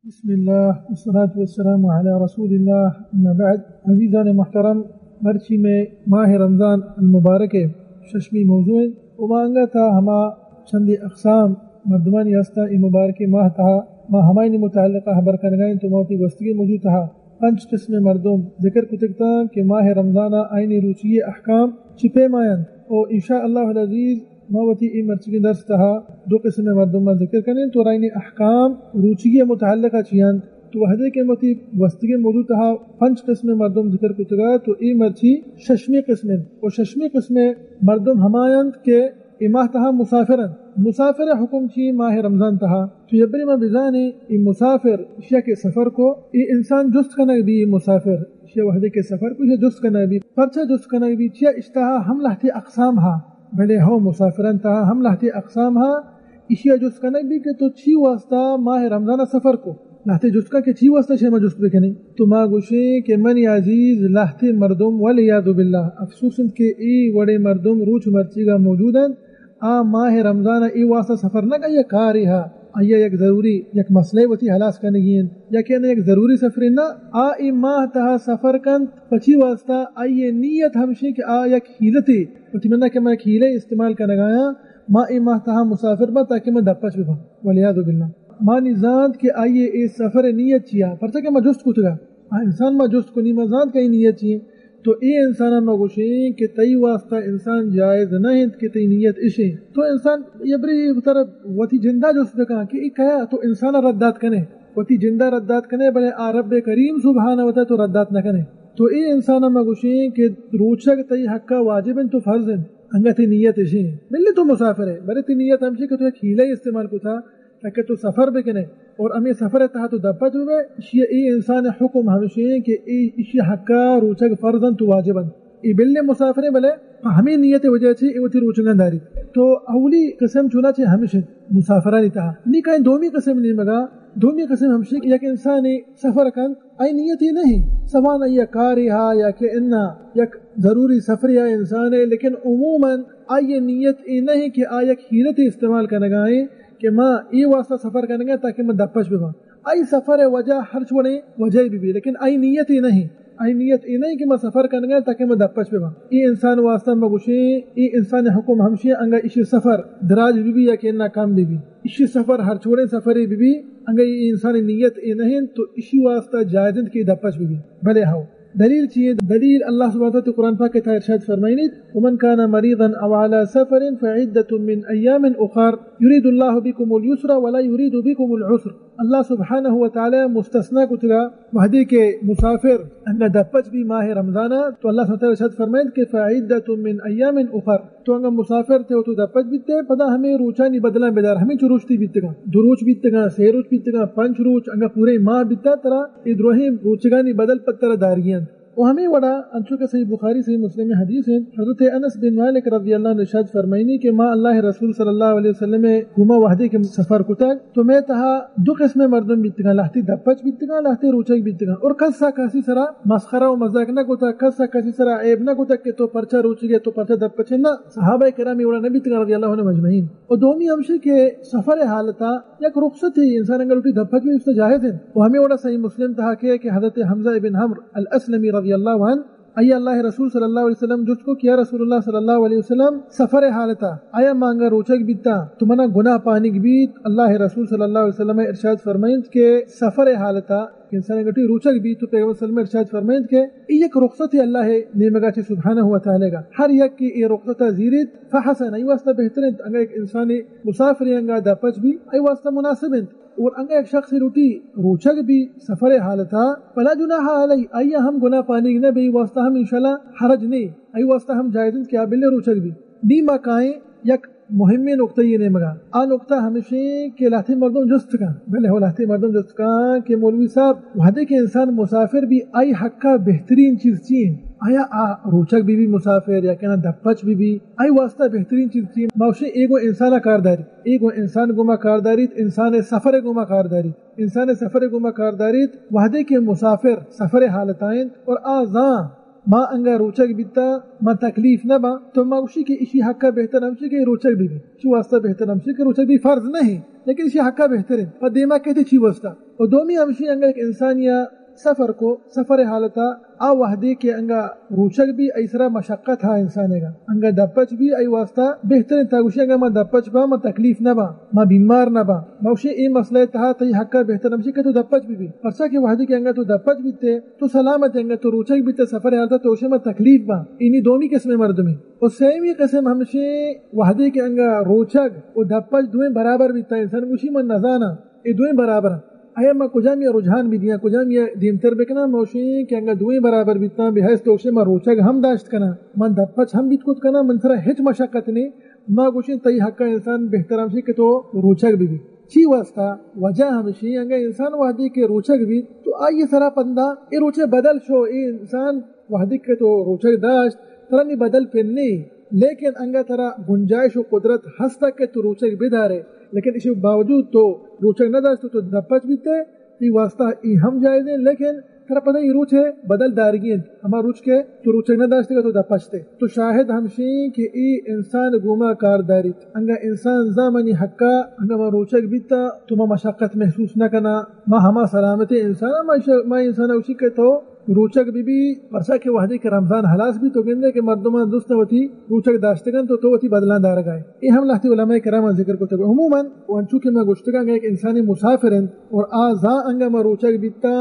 بسم اللہ والصلاة والسلام علی رسول اللہ، اما بعد۔ عزیزان محترم، مرچی مئے ماہ رمضان المبارک ءِ ششمی موضوع انت و ما انگت ءَ ہما چندے اقسام مردمانی ہستاں اے مبارکیں ماہ تہا ما ہمایانی متعلقہ ہبر کنگا انت و ما وتی گوستگیں موضوع تہا پنچ قسم مردم ذکر کتگ تاں کہ ماہ رمضان ءَ آیانی روچی احکام چی پیما انت و ان شاء اللہ العزیز ما وتی اے مرچیگیں درس تہا دو قسم مردم ما ذکر کنیں تو آیانی احکام روچی متعلقہ چی انت۔ تو وہدے کہ وتی گوستگیں موضوع تہا پنچ قسم مردم ذکر کتگا تو اے مرچی ششمی قسم انت و ششمی قسم مردم ہما انت کہ اے ماہ تہا مسافر انت۔ مسافر ءِ حکم چی ماہ رمضان تہا؟ تو یبری ما بزانیں اے مسافر اشیا کہ سفر کو، اے انسان جست کنگ بی، اے مسافر اشیا وہدے کہ سفر کو، اشیا جست کنگ بی۔ پرچا جست کنگ بی؟ چیا اشتہا ہم لہتے اقسام ہا، بلے ہو مسافران تہا ہم لہتے اقسام ہا۔ اشیا جست کنگ بی کہ تو چی واسطہ ماہ رمضان سفر کو؟ لہتے جست کن کہ چی واسطہ شما جست بکنیں؟ تو ما گوشیں کہ منی عزیز لہتے مردم والعیاذ باللہ افسوس انت کہ اے وڑیں مردم روچ مرچیگا موجود انت۔ آ ماہ رمضان ءَ اے واسطہ سفر نہ کن، آئی ءَ کارے ہا، آئی ءَ یک ضروری، یک مسئلہ وتی ہلاس کنگی انت، یا کہ نہ یک ضروری سفرے نہ، آ اے ماہ تہا سفر کنت، پچی واسطہ؟ آئی ءِ نیت ہمشی کہ آ یک حیلتے، وتی مندا کہ من یک حیلے استعمال کنگایاں، ما اے ماہ تہا مسافر باں تاکہ من دپچ بباں، والعیاذ باللہ۔ ما نی زانت کہ آئی ءِ اے سفر ءِ نیت چیا، پرچا کہ ما جست کتگا، آ انسان ما جست کنی، ما زانت کہ آئی نیت چی۔ تو اے انسان ءَ ما گوشیں کہ تئی واسطہ انسان جائز نہ انت کہ تئی نیت اشیں۔ تو انسان یبری تر وتی جندا جست بکن کہ اے کیا؟ تو انسان ءَ ردات کنے، وتی جندا ردات کنے، بلے آ رب کریم سبحانہ و تعالی تو ردات نہ کنے۔ تو اے انسان ءَ ما گوشیں کہ روچگ تئی حقا واجب انت و فرض انت، انگا تئی نیت اشیں۔ بلے تو مسافر ئے، بلے تئی نیت ہمشی کہ تو یک حیلہ استعمال کتا تاکہ تو سفر بکنے اور ہمے سفر ءِ تہا تو دپچ ببے، اشی ءَ اے انسان ءِ حکم ہمشی انت کہ اے اشی ءِ حقا روچگ فرض انت و واجب انت۔ اے بلے مسافر انت، بلے پہ ہمے نیت ءِ وجہ چہ اے وتی روچگاں داریت۔ تو اولی قسم چوناچہ ہمش انت مسافرانی تہا۔ نی کائیں دومی قسم نیمگا، دومی قسم ہمشی کہ یک انسانے سفر کنت، آئی نیت اے نہ انت، سواء آئی ءَ کارے ہا یا کہ انا یک ضروری سفرے ہا انسان ءِ، لیکن عموماً آئی ءِ نیت اے نہ انت کہ آ یک حیلتے استعمال کنگا انت کہ ما اے واسطہ سفر کنگا تاکہ ما دپچ بباں۔ آئی سفر ءِ وجہ ہرچ وڑیں وجہ بہ بی، لیکن آئی نیت اے نہ انت۔ آئی نیت اے نہ انت کہ ما سفر کنگا تاکہ ما دپچ بباں۔ اے انسان واسطہ ما گوشیں، اے انسان ءِ حکم ہمشی انگا اشی سفر دراج بہ بی یا کہ انا کم بہ بی۔ اشی سفر ہرچ وڑیں سفرے بہ بی، انگا اے انسان ءِ نیت اے نہ انت تو اشی واسطہ جائز انت کہ دپچ بہ بی۔ بلے ہو دلیل چی انت؟ دلیل اللہ سبحانہ و تعالی قرآن پاک ءِ تہا ارشاد فرمائینیت، ومن كان مريضا أو على سفر فعدة من أيام أخر يريد الله بكم اليسر ولا يريد بكم العسر۔ اللہ سبحانہ و تعالی مستثنی کتگا وہدے کہ مسافر انگا دپچ بی ماہ رمضان ءَ، تو اللہ سبحانہ و تعالی ارشاد فرمائینت کہ فعدة من أيام أخر۔ تو انگا مسافر تے و تو دپچ بیتے، پدا ہمے روچانی بدلاں بدار، ہمے چو روچ تئی بیتگاں، دو روچ بیتگاں، سے روچ بیتگاں، پنچ روچ، انگا پورے ماہ بیتا، ترا اے دروہیں روچگانی بدل پد ترا دارگی انت۔ و ہمے وڑا انچو کہ صحیح بخاری، صحیح مسلم حدیث انت، حضرت انس بن مالک رضی اللہ عنہ ارشاد فرمائینی کہ ما اللہ رسول صلی اللہ علیہ وسلم گوما وہدے کہ سفر کتگ، تو مئے تہا دو قسم مردم بیتگاں، لہتے دپچ بیتگاں، لہتے روچگ بیتگاں، اور کس ءَ کسی سرا مسخرہ و مذاق نہ کتا، کس ءَ کسی سرا عیب نہ کتا کہ تو پرچا روچگے، تو پرچا دپچے، نہ، صحابہ کرام اے وڑا نہ بیتگاں رضی اللہ عنہم اجمعین۔ و دومی ہمشی کہ سفر حالتا یک رخصتے، انسان انگا لوٹی دپچ بی، اس جائز انت۔ و ہمے وڑا صحیح مسلم تہا کہ، کہ حضرت حمزہ ابن عمرو الاسلمی رضی اللہ عنہ، آئی اللہ رسول صلی اللہ علیہ وسلم جست کو کہ یا رسول اللہ صلی اللہ علیہ وسلم، سفر حالتا آیا مانگا روچگ بیتا تو منا گناہ پانیگ بیت؟ اللہ رسول صلی اللہ علیہ وسلم ارشاد فرمائینت کہ سفر حالتا انسان گٹی روچگ بیت تو پیغمبر صلی اللہ علیہ وسلم ارشاد فرمائینت کہ اے یک رخصت اللہ نیمگا چہ سبحانہ و تعالی گا، ہر یک کہ اے رخصتا زیریت فحسن، ای واسطہ بہتر انت۔ انگا یک انسان مسافر انگا دپچ بی، ای واسطہ مناسب انت۔ اور انگا یک شخص لوٹی روچگ بی سفر حالتا، فلا جناح علیہ، آئی ہم گناہ پانیگ نہ بی، واسطہ ہم انشاءاللہ حرج نی، آئی واسطہ ہم جائز انت کہ آ بلے روچگ بی۔ نی ما کائیں یک مہمیں نقطہ یہ نیمگا۔ آ نقطہ ہمشیں کہ لہتے مردم جست کن، بلے ہو لہتے مردم جست کن کہ مولوی صاحب، وہدے کہ انسان مسافر بی، آئی حقا بہترین چیز چی انت؟ آیا آ روچگ بی بی مسافر یا کہ نہ دپچ بی بی؟ آئی واسطہ بہترین چیز چی؟ ما گوشیں اے گوں انسان کار داریت، اے گوں انسان گوما کار داریت، انسان سفر گوما کار داریت، انسان سفر گوما کار داریت۔ وہدے کہ مسافر سفر حالتا انت اور آ زان ما انگا روچگ بیتا، ما تکلیف نہ باں، تو ما گوشی کہ اشی حقا بہتر ہمشی کہ روچگ بی بی۔ چی واسطہ بہتر ہمشی کہ روچگ بی فرض نہیں، لیکن اشی حقا بہتر ہے۔ پا دیما کہتے چی واسطہ؟ و دومی ہمشی انگا ایک انسانیا سفر کو، سفر حالتا آ وحدے کہ انگا روچگ بی، ای سرا مشقت ہا انسانے گا، انگا دپچ بی، ای واسطہ بہترین تا گوشی انگا ما دپچ با، ما تکلیف نہ با، ما بیمار نہ با۔ ما گوشی اے مسئلہ تہا تئی حقا بہتر ہمشی کہ تو دپچ بی بی۔ پرچا کہ وحدے کہ انگا تو دپچ بیتے، تو سلامت انگا تو روچگ بیتے، سفر حالتا تو گوشی ما تکلیف با۔ اینی دومی قسم مردمی۔ و سیمی قسم ہمشی وحدے کہ انگا روچگ و دپچ دوئیں برابر بیتا، انسان گوشی من نزانا۔ اے دوئیں برابر انت۔ آیا ما کجام یا رجحان بی دیاں، کجام یا دیمتر بکناں؟ ما گوشیں کہ انگا دوئیں برابر بیتاں، بحیث تو گوشے ما روچگ ہم داشت کناں، من دپچ ہم بیت کت کناں، من سرا ہچ مشقت نے، ما گوشیں تئی حقا انسان بہتر ہمشی کہ تو روچگ بی بی۔ چی واسطہ؟ وجہ ہمشی انگا انسان وحدے کہ روچگ بیت تو آئی سرا پندا اے روچے بدل شو، اے انسان وہدے کہ تو روچگ داشت، ترا نی بدل پن نی، لیکن انگا ترا گنجائش و قدرت ہستا کہ تو روچگ بدارے، لیکن اشی باوجود تو روچگ نہ داشت، تو دپچ بیتے، تی واسطہ ای ہم جائز ہیں، لیکن ترا پدا ای روچ ہے بدل دارگی انت، ہما روچ کہ تو روچگ نہ داشتے تو دپچتے۔ تو شاہد ہمشی کہ ای انسان گوما کار داریت۔ انگا انسان زامنی حقا، انگا ما روچگ بیتا، تو ما مشقت محسوس نہ کنا، ما ہما سلامت انسان، ما، ما انسان اوشی کہ تو روچگ بی بی، پرچا کہ وہدے کہ رمضان ہلاس بی تو گندے کہ مردمان درست وتی روچگ داشتگن تو تو وتی بدلان دارگائے۔ اے ہم لہتے علماء کرام ذکر کتگ۔ عموماً و انچو کہ ما گوشتگاں کہ ایک انسانی مسافر انت اور آ زا انگا ما روچگ بیتا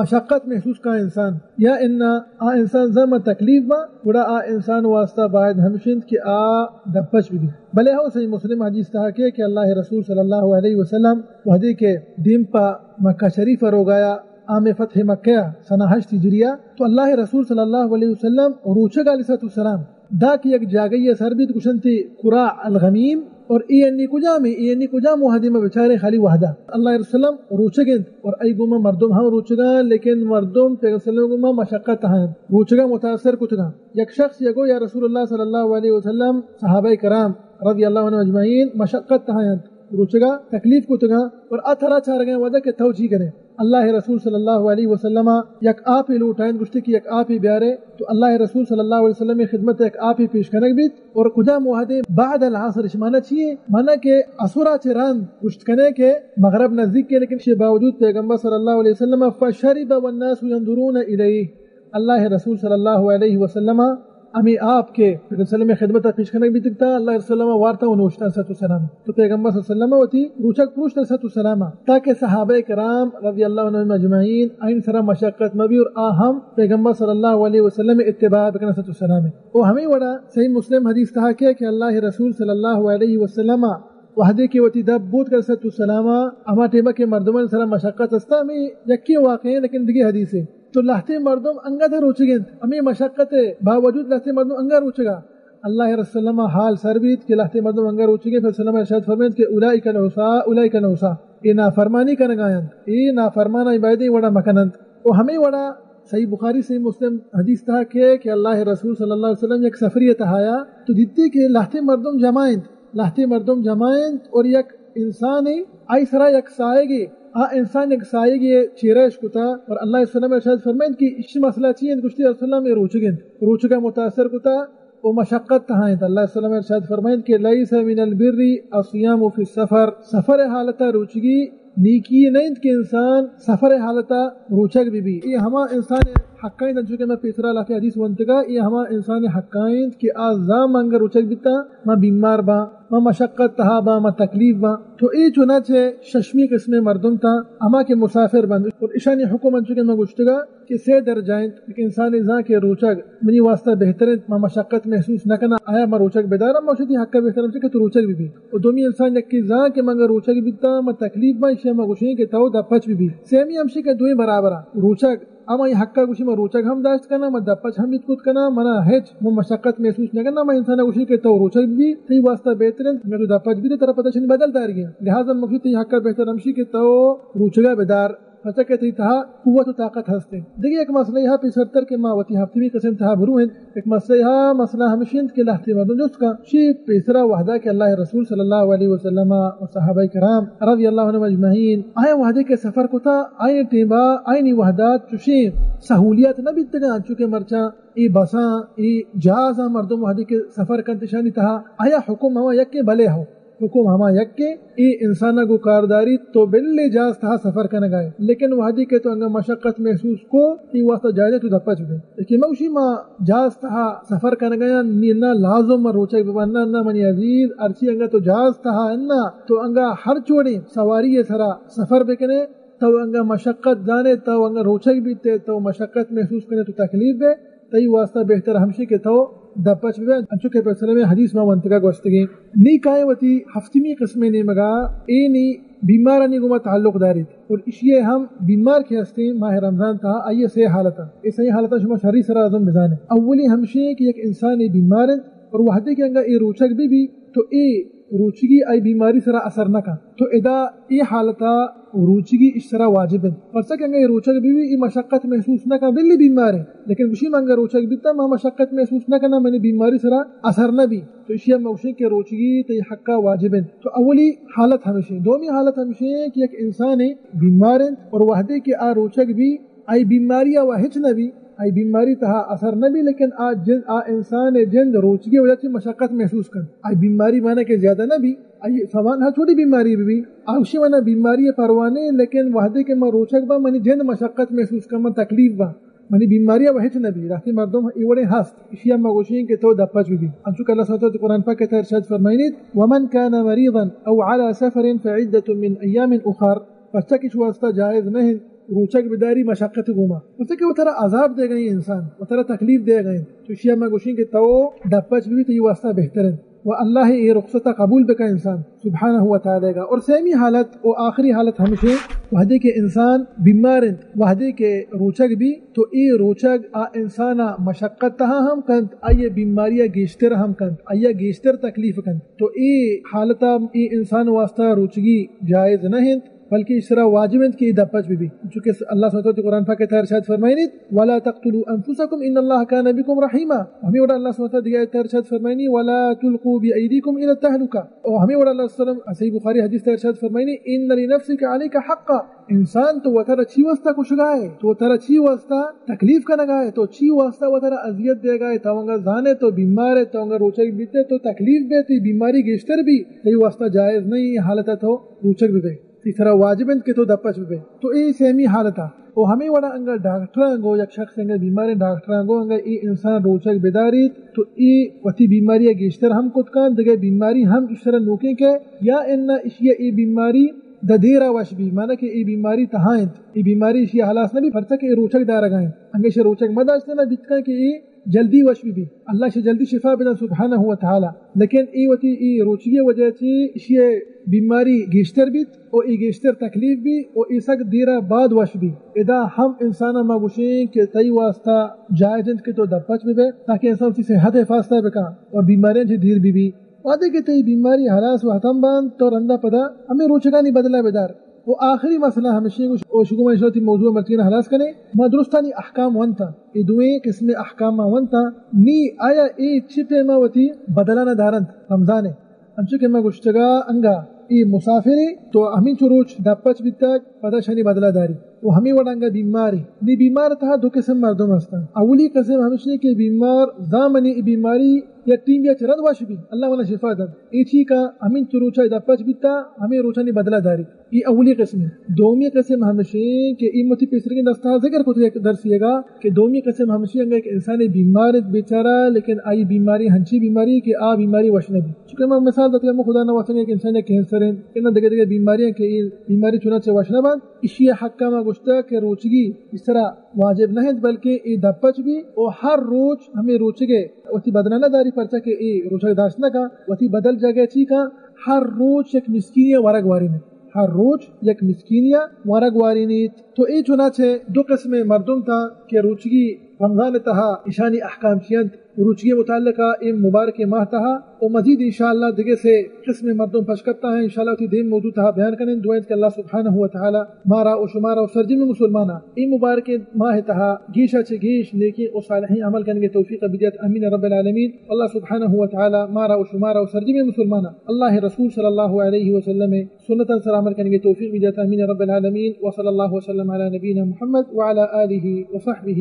مشقت محسوس کا انسان یا انا آ انسان زا ما تکلیف با، گڑا آ انسان واسطہ باید ہمشنت کہ آ دپچ بی بی۔ بلے ہو صحیح مسلم حدیث تہا کہ، کہ اللہ رسول صلی اللہ علیہ وسلم وہدے کہ دیم پا مکہ شریف روگایا عام فتح مکہ سنہ ہشت ہجریہ، تو اللہ رسول صلی اللہ علیہ وسلم روچگ علیہ الصلوۃ والسلام دا کہ یک جاگہی سر بیت گشنتی قراء الغمیم، اور اے انی کجام، اے انی کجام وہدے ما بچارے خالی وہدا اللہ رسول روچگ انت اور ای گوما مردم ہم روچگاں، لیکن مردم پیغمبر صلی اللہ علیہ وسلم گوما مشقت ہاں روچگا متاثر کتگاں۔ یک شخص یگو یا رسول اللہ صلی اللہ علیہ وسلم، صحابہ کرام رضی اللہ عنہ اجمعین مشقت ہاں روچگا تکلیف کتگاں اور اترا چارگاں ودا کہ تو چی کرے۔ اللہ رسول صلی اللہ علیہ وسلم یک آپے لوٹائیں، گوشتے کہ یک آپے بیارے، تو اللہ رسول صلی اللہ علیہ وسلم خدمت یک آپے پیش کنگ بیت اور کجام وہدے؟ بعد العصر، اش معنی چیے؟ معنی کہ عصرا چہ رند گوشت کنے کہ مغرب نزدیک کے، لیکن شے باوجود پیغمبر صلی اللہ علیہ وسلم فشرب والناس ينظرون الیہ، اللہ رسول صلی اللہ علیہ وسلم ہمیں آپ کے رسول اللہ خدمت پیش کنگ بیتگتا، اللہ رسول اللہ وارتا و نوشتا صلی اللہ علیہ وسلم۔ تو پیغمبر صلی اللہ علیہ وسلم وتی روچک پروشت صلی اللہ علیہ وسلم، تاکہ صحابہ کرام رضی اللہ عنہم اجمعین آئین سرا مشقت مبی اور آ ہم پیغمبر صلی اللہ علیہ وسلم اتباع بکن صلی اللہ علیہ وسلم۔ او ہمیں وڑا صحیح مسلم حدیث تہا کہ، کہ اللہ رسول صلی اللہ علیہ وسلم وہدے کہ وتی دپ بوت کر صلی اللہ علیہ وسلم، ہما ٹیمہ کہ مردمان سرا مشقت استا، ہمیں یکی واقعہ ہیں، لیکن دگی حدیث ہے۔ تو لہتے مردم انگا تہ روچگ انت، ہمے مشقت ء باوجود لہتے مردم انگا روچگا۔ اللہ رسول اللہ حال سر بیت کہ لہتے مردم انگا روچگے، پھر سلم ارشاد فرمائیت کہ اولئک العصاة، اولئک العصاة، اے نافرمانی کنگا انت، اے نافرماناں بایدیں وڑا مکننت۔ و ہمے وڑا صحیح بخاری، صحیح مسلم حدیث تہا کہ، کہ اللہ رسول صلی اللہ علیہ وسلم یک سفری تہایا تو دیتی کہ لہتے مردم جمع انت، لہتے مردم جمع انت اور یک انسانے آئی سرا یک سائگے، آ انسان یک سائگے چیرہ اش کتا اور اللہ صلی اللہ علیہ وسلم ارشاد فرمائیت کہ اش مسئلہ چی انت؟ گوشتی رسول اللہ ہمیں روچگ انت، روچگا متاثر کتا و مشقت تہا انت۔ اللہ صلی اللہ علیہ وسلم ارشاد فرمائیت کہ لیس من البر الصیام فی السفر، سفر حالتا روچگی نیکی نہ انت کہ انسان سفر حالتا روچگ بہ بی۔ اے ہما انسان حقاں انت، انچو کہ ما پیسرا لہتے حدیث ونتگا، اے ہما انسان حقاں انت کہ آ زان انگا روچگ بیتا، ما بیمار باں، ما مشقت تہا باں، ما تکلیف باں۔ تو اے چنانچہ ششمی قسم مردم تا، ہما کہ مسافر بنت، اور اشانی حکم انچو کہ ما گوشتگا کہ سے درجہ انت۔ یک انسانے زان کہ روچگ منی واسطہ بہتر انت، ما مشقت محسوس نہ کناں، آیا ما روچگ بداراں؟ ما گوشتی حق بہتر انت کہ تو روچگ بہ بی۔ و دومی انسان یکے زان کہ من اگاں روچگ بیتاں، من تکلیف باں، ایشی ما گوشیں کہ تو دپچ بہ بی۔ سیمی ہمشی کہ دوئیں برابر آں۔ روچگ، اما ای حقا گوشی من روچگ ہم داشت کناں، من دپچ ہم بیت کت کناں، منا ہچ من مشقت محسوس نہ کناں۔ من انسان گوشی کہ تو روچگ بہ بی، تئی واسطہ بہتر انت، من تو دپچ بیتے، ترا پدا چنی بدل دارگی۔ لہذا من گوشی تئی حقا بہتر ہمشی کہ تو روچگا بدار۔ پرچا کہ تئی تہا قوت و طاقت ہست انت۔ دگہ یک مسئلہ ہا پیسرتر کہ ما وتی ہفتمی قسم تہا برو انت، یک مسئلہ ہا، مسئلہ ہمش انت کہ لہتے مردم جست کن، شی پیسرا وہدا کہ اللہ رسول صلی اللہ علیہ وسلم و صحابہ کرام رضی اللہ عنہم اجمعین، آیا وہدے کہ سفر کتا، آئیں ٹیما، آئینی وہدا چوشیں سہولیات نہ بیتگاں، چونکہ مرچاں اے بساں، اے جہازاں مردم وہدے کہ سفر کنت اشانی تہا، آیا حکم ہما یکیں؟ بلے ہو، حکم ہما یکیں، اے انسانا گو کارداری تو بلے جہاز تہا سفر کنگائے، لیکن وہدے کہ تو انگا مشقت محسوس کو، تی واسطہ جائزیں تو دپچ بے۔ لیکن موشی ما جہاز تہا سفر کنگایاں، نی نہ لازم ما روچگ ببن، نہ، نہ منی عزیز، ارچی انگا تو جہاز تہا اننا، تو انگا ہر چوڑیں سواری سرا سفر بکنے، تو انگا مشقت زانے، تو انگا روچگ بیتے، تو مشقت محسوس کنے، تو تکلیف بے، تئی واسطہ بہتر ہمشی کہ تو دپچ ببے، انچو کہ پیغمبر صلی اللہ علیہ وسلم حدیث ما ونتگا گوشتگیں۔ نی کائیں وتی ہفتمی قسم نیمگا، اے نی بیمارانی گوما تعلق داریت اور اشی ہم بیمار کہ ہستیں ماہ رمضان تہا، آئی سے حالت، اے سے حالت شما شری سرا ازم بزانے۔ اولی ہمشی کہ یک انسانی بیمار انت اور وہدے کہ انگا اے روچگ بی بی تو اے روچگی آئی بیماری سرا اثر نہ کن۔ تو ادا اے حالتا روچگی اش سرا واجب انت۔ پرچا کہ انگا اے روچگ بی بی، اے مشقت محسوس نہ کن، بلی بیمار انت۔ لیکن گوشی من انگا روچگ بیتا، ما مشقت محسوس نہ کناں، منی بیماری سرا اثر نہ بی۔ تو اشی ہم گوشیں کہ روچگی تئی حقا واجب انت۔ تو اولی حالت ہمشیں۔ دومی حالت ہمشیں کہ یک انسانے بیمار انت اور وہدے کہ آ روچگ بی، آئی بیماری آ و ہچ نہ بی، آئی بیماری تہا اثر نہ بی، لیکن آ جند، آ انسان جند روچگی وجہ چی مشقت محسوس کن۔ آئی بیماری معنی کہ زیادہ نہ بی، آئی سوان ہا چھوٹی بیماری بی بی، آوشی معنی بیماری پروانے، لیکن وہدے کہ من روچگ با، منی جند مشقت محسوس کن، من تکلیف با، منی بیماری آ و ہچ نہ بی۔ راتی مردم ای وڑے ہست، اشی ہم گوشیں کہ تو دپچ بی بی۔ انچو کہ اللہ سبحانہ و تعالی قرآن پاک تہا ارشاد فرمائنیت، ومن كان مريضا أو على سفر فعدة من أيام أخر۔ پرچا کہ چو واسطہ جائز نہ انت روچگ بداری مشقت گوما، پرچا کہ وترا عذاب دے گئی انسان، وترا تکلیف دے گئی۔ تو اشی ہم گوشیں کہ تو دپچ بی بی، تئی واسطہ بہتر انت۔ و اللہ اے رخصت قبول بکا انسان سبحانہ و تعالی گا۔ اور سیمی حالت و آخری حالت ہمشیں، وہدے کہ انسان بیمار انت، وہدے کہ روچگ بی، تو اے روچگ آ انسانا مشقت تہا ہم کنت، آئی بیماری گیشتر ہم کنت، آئی گیشتر تکلیف کنت۔ تو اے حالتا اے انسان واسطہ روچگی جائز نہ انت، بلکہ اشرا واجب انت کہ اے دپچ بی بی۔ چونکہ اللہ سبحانہ و تعالی قرآن پاک تہا ارشاد فرمائنیت، ولا تقتلوا انفسکم ان اللہ کان بکم رحیما۔ ہمیں وڑا اللہ سبحانہ و تعالی دیگہ تہا ارشاد فرمائنی، ولا تلقوا بأیدیکم الی التہلکہ۔ اور ہمیں وڑا اللہ سبحانہ و تعالی صحیح بخاری حدیث تہا ارشاد فرمائنی، ان لنفسک علیک حقا۔ انسان تو وترا چی واسطہ کشگائے، تو وترا چی واسطہ تکلیف کنگائے، تو چی واسطہ وترا اذیت دیگائے، تو انگا زانے تو بیمار ہے، تو انگا روچگ بیتے تو تکلیف بے، تی بیماری گیشتر بی، تئی واسطہ جائز نہیں حالت تو روچگ بی بے۔ تئی سرا واجب انت کہ تو دپچ ببے۔ تو اے سیمی حالتا۔ او ہمیں وڑا انگا ڈاکٹراں گو، یک شخص انگا بیماریں ڈاکٹراں گو، انگا اے انسان روچگ بداریت، تو اے وتی بیماری گیشتر ہم کت کن، دگہ بیماری ہم اشرا نوکیں کہ یا انا اشی اے بیماری دہ دیرا وش بی، معنی کہ اے بیماری تہا انت، اے بیماری اشی ہلاس نہ بی، پرچا کہ اے روچگ دارگا انت۔ انگا اشی روچگ مداشتنا بیت کن کہ اے جلدی وش بی بی، اللہ شے جلدی شفا بدن سبحانہ و تعالی۔ لیکن اے وتی اے روچگی وجہ چی اشی بیماری گیشتر بیت و اے گیشتر تکلیف بی و اے سک دیرا بعد وش بی۔ ادا ہم انسان ما گوشیں کہ تئی واسطہ جائز انت کہ تو دپچ ببے تاکہ انسان وتی صحت حفاظت بکا و بیماریاں چی دیر بی بی۔ وہدے کہ تئی بیماری ہلاس و ختم بنت تو رندا پدا ہمیں روچگانی بدلہ بدار۔ و آخری مسئلہ ہمشی گوش، او شگو ما اشرتی موضوع مرچی ہلاس کنے، ما درستانی احکام ونتا، اے دوئیں قسم احکام ما ونتا، نی آیا اے چی ٹیما وتی بدلہ نہ دارنت رمضان ہے؟ انچو کہ ما گوشتگا انگا اے مسافرے تو ہمینچو روچ دپچ بیتگ، پدا شانی بدلہ داری۔ و ہمیں وڑا انگا بیمارے۔ نی بیمار تہا دو قسم مردم ہستن۔ اولی قسم ہمشی کہ بیمار زامنی اے بیماری یا ٹیم یا چرند وش بی، اللہ منا شفا دنت۔ اے چی کا ہمینچو روچا دپچ بیتا، ہمیں روچانی بدلہ داری۔ اے اولی قسم ہے۔ دومی قسم ہمشی کہ اے متی پیسرگیں درستا ذکر کت یک درسیگا کہ دومی قسم ہمشی انگا ایک انسان بیمار بیچارہ، لیکن آئی بیماری ہنچی بیماری کہ آ بیماری وش نہ بی۔ چونکہ ما مثال داتگا، ما خدا نہ واسطہ یک انسان کینسر ہیں، کہ نہ دگہ دگہ بیماری ہیں کہ اے بیماری چنانچہ وش نہ بنت۔ اشی حقا ما گوشتا کہ روچگی اس طرح واجب نہ انت، بلکہ اے دپچ بی و ہر روچ ہمیں روچگے وتی بدلہ نہ داری، پرچا کہ اے روچگ داشت نہ کا، وتی بدل جگہ چی کا، ہر روچ یک مسکینی ورگ وارینیت، ہر روچ یک مسکینی ورگ وارینیت۔ تو اے چنانچہ دو قسم مردم تا کہ روچگی رمضان تہا ایشانی احکام چی انت، روچگی متعلقہ اے مبارکیں ماہ تہا، و مزید انشاءاللہ دگہ سے قسم مردم پشکپتا ہیں، انشاءاللہ وتی دیم موضوع تہا بیان کنیں۔ دعا انت کہ اللہ سبحانہ و تعالی مارا و شمارا و سرجمیں مسلمانا اے مبارکیں ماہ تہا گیشا چہ گیش نیکیں و صالحیں عمل کنگے توفیق بدیات، آمین رب العالمین۔ اللہ سبحانہ و تعالی مارا و شمارا و سرجمیں مسلمانا اللہ رسول صلی اللہ علیہ وسلم سنتاں سر عمل کنگے توفیق بدیات، آمین رب العالمین۔ وصلی اللہ وسلم علی نبینا محمد وعلی آلہ وصحبہ